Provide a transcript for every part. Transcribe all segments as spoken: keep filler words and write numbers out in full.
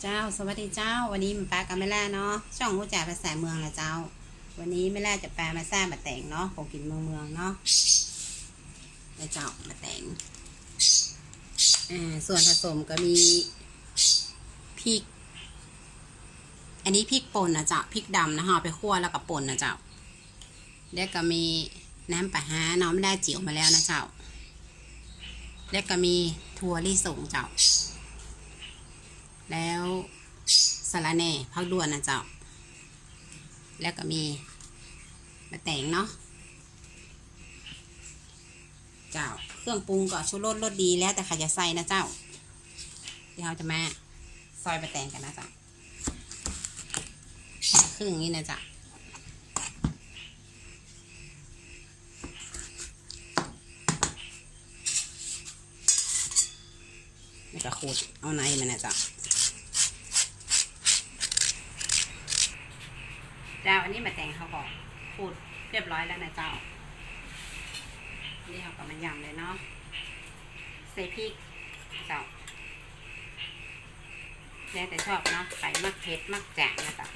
เจ้า สวัสดีเจ้า วันนี้มาปะกับบาแล่เนาะ ช่องอู้จ๋าภาษาเมืองนะเจ้า วันนี้บาแล่จะปะมาแซ่บะแตงเนาะ ของกิ๋นเมืองเมืองเนาะ นะเจ้า บะแตง อ่า ส่วนผสมก็มีพริก อันนี้พริกป่นนะเจ้า พริกดำนะ เอาไปคั่วแล้วก็ป่นนะเจ้า แล้วก็มีน้ำปลาฮ้าเนาะ บาแล่เจียวมาแล้วนะเจ้า แล้วก็มีถั่วลิสงเจ้า แล้วสะระแหน่ ผักด้วนนะเจ้า แล้วก็มีบะแตงเนาะ เจ้า เครื่องปรุงก็ชูรสรสดี แล้วแต่ใผจะใส่นะเจ้า เดี๋ยวเฮาจะมาซอยบะแตงกั๋นนะเจ้า ครึ่งนี้นะเจ้า แล้วก็ขูดเอาในมันนะเจ้า เจ้า อันนี้บะแตงเฮาก็ขูดเรียบร้อยแล้วนะเจ้า นี่เฮาก็มายำเลยเนาะ ใส่พริกเจ้า แล้วแต่ชอบเนาะ ใผมักเผ็ดมักจ๋างนะเจ้า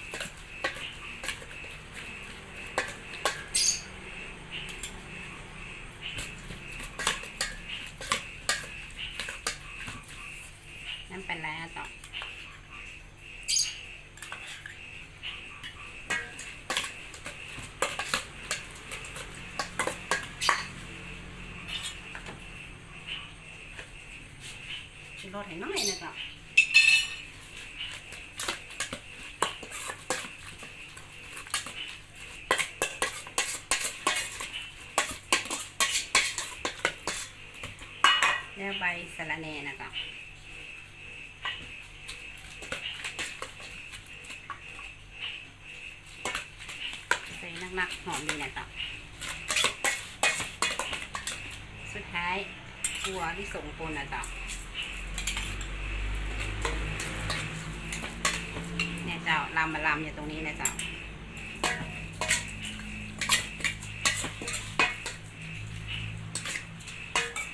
น้ำปลาร้าเจ้า ชูรสให้น้อยนะเจ้า แล้วใบสะระแหน่นะเจ้า ใส่นักๆ หอมดีนะเจ้า สุดท้าย ถั่วลิสงป่นนะเจ้า เนี่ยเจ้า ลำมาลำอยู่ตรงนี้นะเจ้า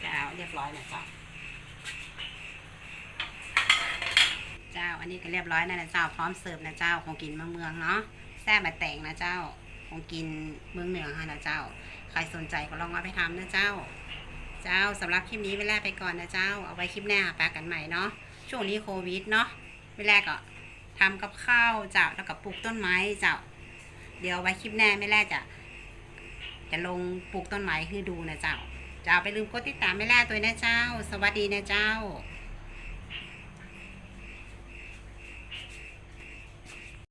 เจ้า เรียบร้อยนะเจ้า เจ้า อันนี้ก็เรียบร้อยแล้วนะเจ้า พร้อมเสิร์ฟนะเจ้า ของกิ๋นเมืองเมืองเนาะ แซ่บะแตงนะเจ้า ของกิ๋นเมืองเหนือเฮานะเจ้า ใผสนใจ๋ก็ลองเอาไปทำนะเจ้า เจ้า สำหรับคลิปนี้บาแล่ไปก่อนนะเจ้า เอาไว้คลิปหน้าปะกั๋นใหม่เนาะ ช่วงนี้โควิดเนาะ บาแล่ก็ทำกับข้าวเจ้า แล้วก็ปลูกต้นไม้เจ้า เดี๋ยวไว้คลิปหน้าบาแล่จะ จะลงปลูกต้นไม้หื้อดูนะเจ้า เจ้า บ่าลืมกดติดตามบาแล่ตวยนะเจ้า สวัสดีนะเจ้า